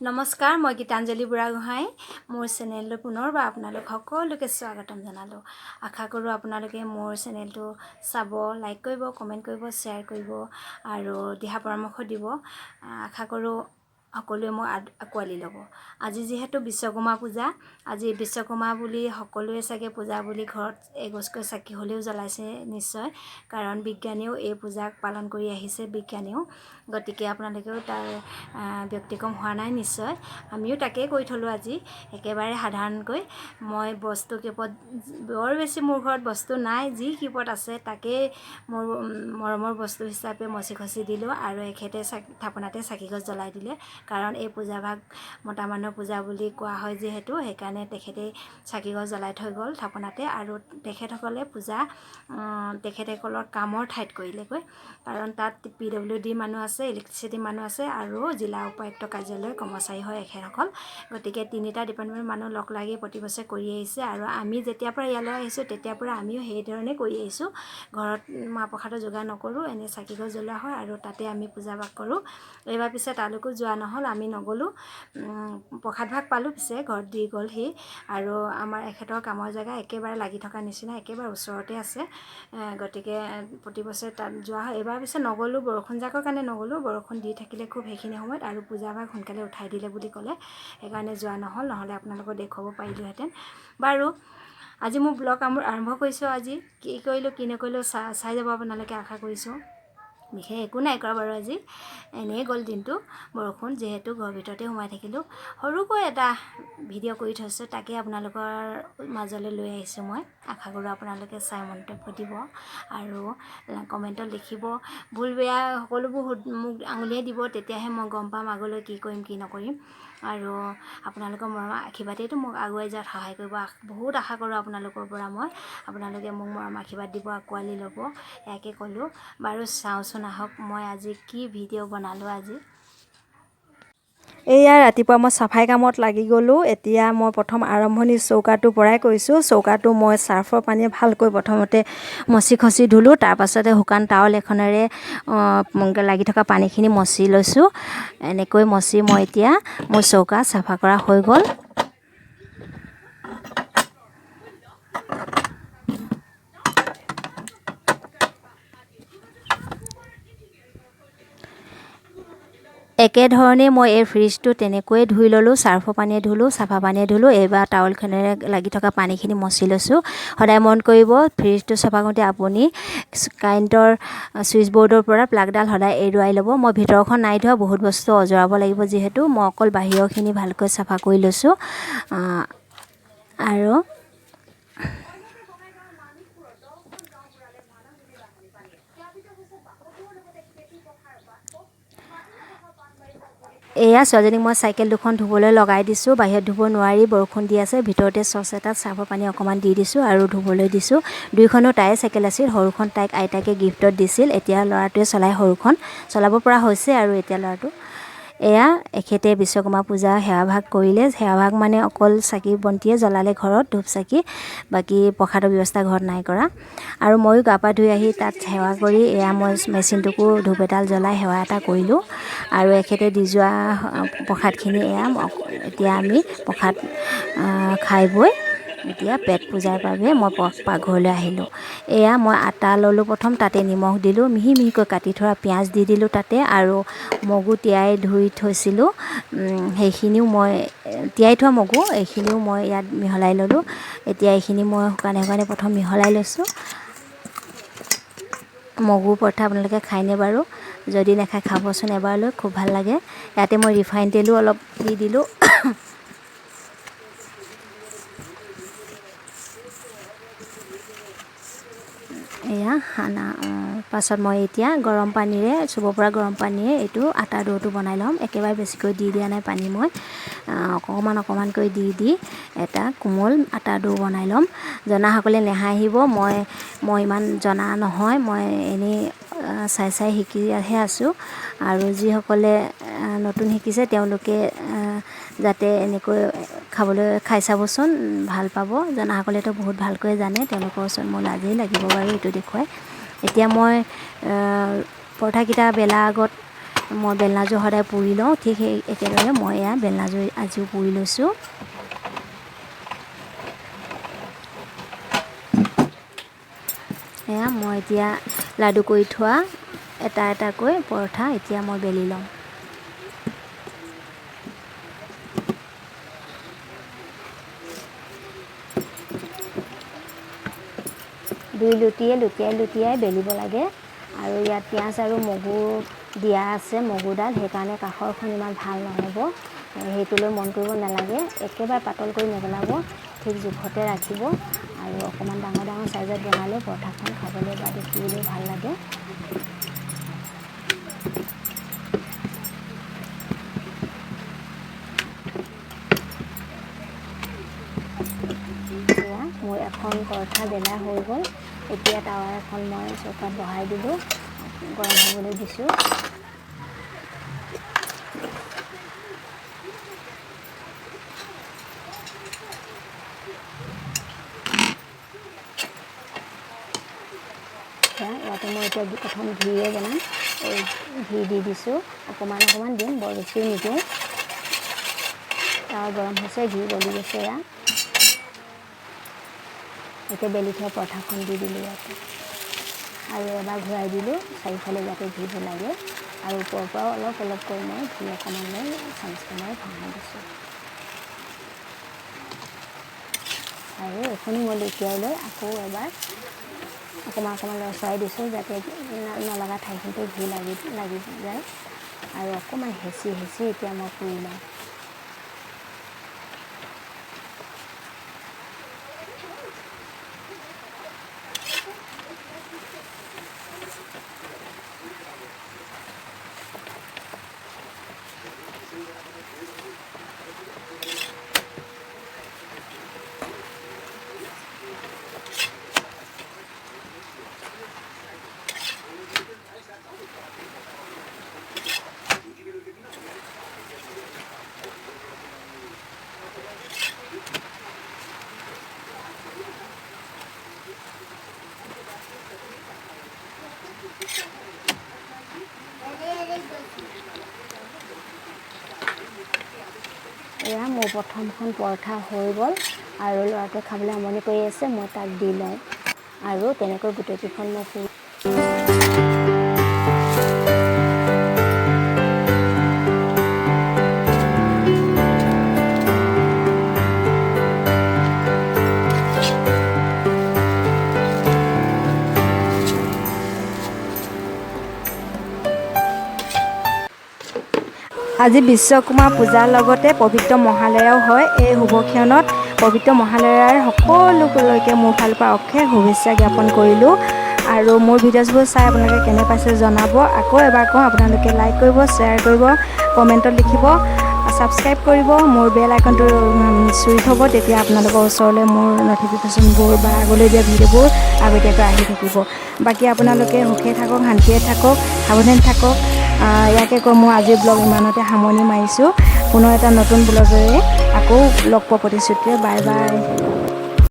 নমস্কাৰ, মই গীতাঞ্জলি বুঢ়াগোহাঁই। মোৰ চেনেললৈ পুনৰবাৰ আপোনালোক সকলোকে স্বাগতম জনালোঁ। আশা কৰোঁ আপোনালোকে মোৰ চেনেলটো চাব, লাইক কৰিব, কমেণ্ট কৰিব, শ্বেয়াৰ কৰিব আৰু দিহা পৰামৰ্শ দিব। আশা কৰোঁ সকলোৱে মোক আঁকোৱালি ল'ব। আজি যিহেতু বিশ্বকৰ্মা পূজা, আজি বিশ্বকৰ্মা বুলি সকলোৱে চাগে পূজা বুলি ঘৰত এগছকৈ চাকি হ'লেও জ্বলাইছে নিশ্চয়, কাৰণ বিজ্ঞানীয়েও এই পূজাক পালন কৰি আহিছে, বিজ্ঞানীয়েও। গতিকে আপোনালোকেও তাৰ ব্যতিক্ৰম হোৱা নাই নিশ্চয়। আমিও তাকেই কৰি থ'লোঁ আজি একেবাৰে সাধাৰণকৈ। মই বস্তু কেইপদ, বৰ বেছি মোৰ ঘৰত বস্তু নাই, যি কেইপদ আছে তাকেই মোৰ মৰমৰ বস্তু হিচাপে মচি খচি দিলোঁ আৰু এখেতে থাপনাতে চাকি গছ জ্বলাই দিলে। কাৰণ এই পূজাভাগ মতা মানুহৰ পূজা বুলি কোৱা হয় যিহেতু, সেইকাৰণে তেখেতে চাকি গছ জ্বলাই থৈ গ'ল থাপনাতে। আৰু তেখেতসকলে পূজা তেখেতসকলৰ কামৰ ঠাইত কৰিলেগৈ, কাৰণ তাত PWD মানুহ আছে, ইলেক্ট্ৰিচিটি মানুহ আছে আৰু জিলা উপায়ুক্ত কাৰ্যালয়ৰ কৰ্মচাৰী হয় এখেতসকল। গতিকে তিনিটা ডিপাৰ্টমেণ্টৰ মানুহ লগ লাগি প্ৰতি বছৰে কৰি আহিছে। আৰু আমি যেতিয়াৰ পৰা ইয়ালৈ আহিছোঁ তেতিয়াৰ পৰা আমিও সেইধৰণে কৰি আহিছোঁ। ঘৰত মাহ প্ৰসাদৰ যোগাৰ নকৰোঁ, এনেই চাকি গছ জ্বলোৱা হয় আৰু তাতে আমি পূজা ভাগ কৰোঁ। এইবাৰ পিছে তালৈকো যোৱা নহ'ল, আমি নগ'লোঁ। প্ৰসাদ ভাগ পালোঁ পিছে, ঘৰত দি গ'লহি। আৰু আমাৰ এখেতৰ কামৰ জেগা একেবাৰে লাগি থকা নিচিনা, একেবাৰে ওচৰতে আছে। গতিকে প্ৰতি বছৰে তাত যোৱা হয়। এইবাৰ পিছে নগ'লোঁ, বৰষুণ জাকৰ কাৰণে নগ'লোঁ। বৰষুণ দি থাকিলে খুব সেইখিনি সময়ত আৰু পূজা ভাগ সোনকালে উঠাই দিলে বুলি ক'লে, সেইকাৰণে যোৱা নহ'ল, নহ'লে আপোনালোকক দেখুৱাব পাৰিলোহেঁতেন। বাৰু আজি মোৰ ব্লগ আৰম্ভ কৰিছোঁ। আজি কি কৰিলোঁ কি নকৰিলোঁ চাই যাব আপোনালোকে, আশা কৰিছোঁ। বিশেষ একো নাই কৰা বাৰু, আজি এনেই গ'ল দিনটো। বৰষুণ যিহেতু ঘৰৰ ভিতৰতে সোমাই থাকিলোঁ। সৰুকৈ এটা ভিডিঅ' কৰি থৈছোঁ, তাকে আপোনালোকৰ মাজলৈ লৈ আহিছোঁ মই। আশা কৰোঁ আপোনালোকে চাই মন্তব্য দিব আৰু কমেণ্টত লিখিব। ভুল বেয়া সকলোবোৰ মোক আঙুলিয়াই দিব, তেতিয়াহে মই গম পাম আগলৈ কি কৰিম কি নকৰিম। আৰু আপোনালোকৰ মৰম আশীৰ্বাদেইতো মোক আগুৱাই যোৱাত সহায় কৰিব। বহুত আশা কৰোঁ আপোনালোকৰ পৰা মই, আপোনালোকে মোক মৰম আশীৰ্বাদ দিব, আঁকোৱালি ল'ব, ইয়াকে ক'লোঁ। বাৰু চাওঁচোন আহক মই আজি কি ভিডিঅ' বনালোঁ আজি। এয়া ৰাতিপুৱা মই চাফাই কামত লাগি গ'লোঁ। এতিয়া মই প্ৰথম আৰম্ভণি চৌকাটোৰ পৰাই কৰিছোঁ। চৌকাটো মই চাৰ্ফৰ পানীয়ে ভালকৈ প্ৰথমতে মচি খচি ধুলোঁ, তাৰপাছতে শুকান টাৱেল এখনেৰে লাগি থকা পানীখিনি মচি লৈছোঁ। এনেকৈ মচি মই এতিয়া মোৰ চৌকা চাফা কৰা হৈ গ'ল। একেধৰণে মই এই ফ্ৰিজটো তেনেকৈয়ে ধুই ল'লোঁ, চাৰ্ফৰ পানীয়ে ধুলোঁ, চাফা পানীয়ে ধুলোঁ। এইবাৰ টাৱেলখনেৰে লাগি থকা পানীখিনি মচি লৈছোঁ। সদায় মন কৰিব, ফ্ৰিজটো চাফা কৰোঁতে আপুনি কাৰেণ্টৰ ছুইচ বৰ্ডৰ পৰা প্লাগডাল সদায় এৰুৱাই ল'ব। মই ভিতৰখন নাই ধোৱা, বহুত বস্তু অজৰাব লাগিব যিহেতু, মই অকল বাহিৰৰখিনি ভালকৈ চাফা কৰি লৈছোঁ। আৰু এয়া ছোৱালীজনীক মই চাইকেল দুখন ধুবলৈ লগাই দিছোঁ। বাহিৰত ধুব নোৱাৰি, বৰষুণ দি আছে। ভিতৰতে চচ এটাত চাৰ্ফৰ পানী অকণমান দি দিছোঁ আৰু ধুবলৈ দিছোঁ। দুইখনো তাইৰে চাইকেল আছিল, সৰুখন তাইক আইতাকে গিফ্টত দিছিল। এতিয়া ল'ৰাটোৱে চলাই, সৰুখন চলাব পৰা হৈছে আৰু এতিয়া ল'ৰাটো। এয়া এখেতে বিশ্বকৰ্মা পূজা সেৱাভাগ কৰিলে। সেৱাভাগ মানে অকল চাকি বন্তিয়ে জ্বলালে ঘৰত, ধূপ চাকি, বাকী প্ৰসাদৰ ব্যৱস্থা ঘৰত নাই কৰা। আৰু ময়ো গা পা ধুই আহি তাত সেৱা কৰি এয়া মই মেচিনটোকো ধূপ এডাল জ্বলাই সেৱা এটা কৰিলোঁ। আৰু এখেতে দি যোৱা প্ৰসাদখিনি এয়া এতিয়া আমি প্ৰসাদ খাই বৈ এতিয়া পেট পূজাৰ বাবে মই পাকঘৰলৈ আহিলোঁ। এয়া মই আটা ল'লোঁ প্ৰথম, তাতে নিমখ দিলোঁ, মিহি মিহিকৈ কাটি থোৱা পিঁয়াজ দি দিলোঁ তাতে, আৰু মগু তিয়াই ধুই থৈছিলোঁ, সেইখিনিও মই তিয়াই থোৱা মগু এইখিনিও মই ইয়াত মিহলাই ল'লোঁ। এতিয়া এইখিনি মই শুকানে শুকানে প্ৰথম মিহলাই লৈছোঁ। মগু পৰঠা আপোনালোকে খায়নে বাৰু? যদি নাখায় খাবচোন এবাৰ লৈ, খুব ভাল লাগে। ইয়াতে মই ৰিফাইন তেলো অলপ দি দিলোঁ। এয়া সানা পাছত মই এতিয়া গৰম পানীৰে, চুব পৰা গৰম পানীৰে এইটো আটাৰ দৌটো বনাই ল'ম। একেবাৰে বেছিকৈ দি দিয়া নাই পানী, মই অকণমান অকণমানকৈ দি দি এটা কোমল আটাৰ দৌ বনাই ল'ম। জনাসকলে নেহাঁহিব, মই ইমান জনা নহয়, মই এনেই চাই চাই শিকিহে আছোঁ। আৰু যিসকলে নতুন শিকিছে তেওঁলোকে যাতে এনেকৈ খাই চাবচোন, ভাল পাব। জনাসকলেতো বহুত ভালকৈ জানে, তেওঁলোকৰ ওচৰত মোৰ লাজেই লাগিব বাৰু এইটো দেখুৱাই। এতিয়া মই পৰঠাকেইটা বেলাৰ আগত মই বেলনাযোৰ সদায় পুৰি লওঁ, ঠিক সেই একেদৰে মই এয়া বেলনাযোৰ আজিও পুৰি লৈছোঁ। এয়া মই এতিয়া লাডু কৰি থোৱা এটা এটাকৈ পৰঠা এতিয়া মই বেলি ল'ম। দুই লুটিয়ে লুটিয়াই লুটিয়াই বেলিব লাগে। আৰু ইয়াত পিঁয়াজ আৰু মগু দিয়া আছে, মগু দাল, সেইকাৰণে কাষৰখন ইমান ভাল নহ'ব, সেইটোলৈ মন কৰিব নালাগে। একেবাৰে পাতল কৰি নেপেলাব, ঠিক জোখতে ৰাখিব। আৰু অকণমান ডাঙৰ ডাঙৰ চাইজত বনালে পৰঠাখন খাবলৈ বা দেখিবলৈও ভাল লাগে। এয়া মোৰ এখন পৰঠা বেলা হৈ গ'ল। এতিয়া টাৱা এখন মই চৌকাত বহাই দিলোঁ, গৰম হ'বলৈ দিছোঁ। ইয়াতে মই এতিয়া প্ৰথম ঘিয়ে বনাম। এই ঘি দি দিছোঁ, অকণমান অকণমান দিম, বৰ বেছিও নিদিওঁ। টাৱা গৰম হৈছে, ঘি গলি গৈছে। এয়া এতিয়া বেলি থোৱা পৰঠাখন দি দিলোঁ ইয়াতে, আৰু এবাৰ ঘূৰাই দিলোঁ চাৰিওফালে যাতে ঘিবোৰ লাগে। আৰু ওপৰৰ পৰাও অলপ অলপকৈ মই ঘি অকণমান লৈ চামুচখনেৰে ঘঁহাই দিছোঁ। আৰু এইখনো মই লুটিয়াই লৈ আকৌ এবাৰ অকণমান অকণমান লৰচৰাই দিছোঁ, যাতে নলগা ঠাইখিনিতে ঘি লাগি লাগি যায়। আৰু অকণমান হেঁচি হেঁচি এতিয়া মই পুৰি লওঁ। এয়া মোৰ প্ৰথমখন পৰঠা হৈ গ'ল। আৰু ল'ৰাটোৱে খাবলৈ আমনি কৰি আছে, মই তাক দি লওঁ। আৰু তেনেকৈ গোটেইকেইখন মই পুৰি আজি বিশ্বকৰ্মা পূজাৰ লগতে পবিত্ৰ মহালয়াও হয়। এই শুভক্ষণত পবিত্ৰ মহালয়াৰ সকলোলৈকে মোৰ ফালৰ পৰা অশেষ শুভেচ্ছা জ্ঞাপন কৰিলোঁ। আৰু মোৰ ভিডিঅ'ছবোৰ চাই আপোনালোকে কেনে পাইছে জনাব। আকৌ এবাৰ কওঁ, আপোনালোকে লাইক কৰিব, শ্বেয়াৰ কৰিব, কমেণ্টত লিখিব, ছাবস্ক্ৰাইব কৰিব, মোৰ বেল আইকনটো চুই থ'ব, তেতিয়া আপোনালোকৰ ওচৰলৈ মোৰ ন'টিফিকেশ্যনবোৰ বা আগলৈ দিয়া ভিডিঅ'বোৰ আগতীয়াকৈ আহি থাকিব। বাকী আপোনালোকে সুখে থাকক, শান্তিয়ে থাকক, সাৱধানে থাকক। ইয়াকে কৈ মোৰ আজিৰ ব্লগ ইমানতে সামৰণি মাৰিছোঁ। পুনৰ এটা নতুন ব্লগেৰে আকৌ লগ পোৱাৰ প্ৰতিশ্ৰুতিৰে বাই বাই।